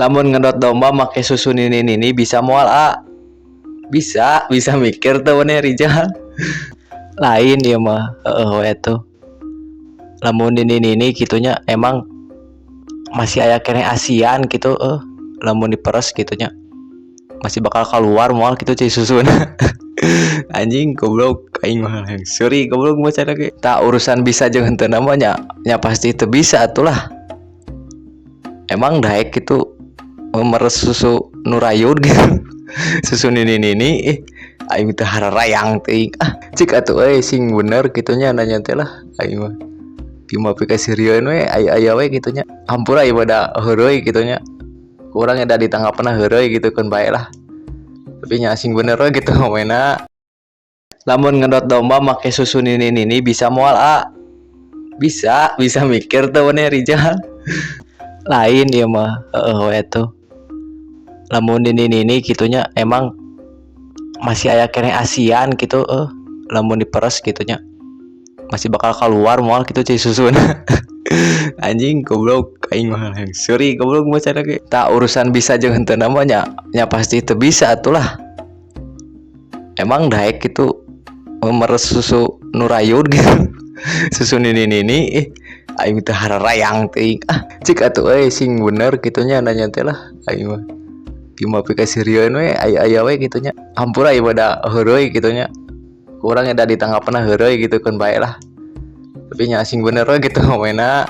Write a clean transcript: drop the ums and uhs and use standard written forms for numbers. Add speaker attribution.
Speaker 1: Lamun ngedot domba make susu nini nini bisa moal, a? Bisa, bisa mikir tuh maneh, Rijal. Lain ieu mah, heeh we tuh. Lamun nini nini kitu nya, emang masih aya keneh asian gitu, lamun diperes kitu nya masih bakal keluar moal gitu cai susuna? Anjing, goblok, aing mah sorry, goblok macana ge. Tah, urusan bisa jeung henteu mah nya, nya pasti teu bisa atulah. Emang daek gitu meres susu nu rayud gitu, susu nini nini? Ih, aing teh hararayang teuing ah. Cik atuh euy, sing bener kitu nya nanya teh lah. Aing mah ieu mah pikaseurieun we, aya-aya we kitu nya. Hampura ieu da heureuy kitu nya, kurang da ditanggapanna heureuy gitu keun bae lah, tapi nya sing bener we gitu ngomongna. Lamun ngedot domba make susu nini nini bisa moal, a? Bisa, bisa mikir tuh maneh, Rijal. Lain ieu mah, heeh we tuh. Lamun nini nini kitu nya, emang masih aya keneh asian gitu, lamun diperes kitu nya masih bakal keluar moal gitu cai susuna? Anjing, goblok, aing mah sorry, goblok macana ge. Tah, urusan bisa jeung henteu mah nya, nya pasti teu bisa atulah. Emang daek gitu meres susu nu rayud gitu, susu nini nini? Ih, aing teh hararayang teuing ah. Cik atuh euy, sing bener kitu nya nanya teh lah. Aing mah ieu mah pikaseurieun we, aya-aya we kitu nya. Hampura ieu da heureuy kitu nya, kurang da ditanggapanna heureuy gitu keun bae lah, tapi nya sing bener we gitu ngomongna.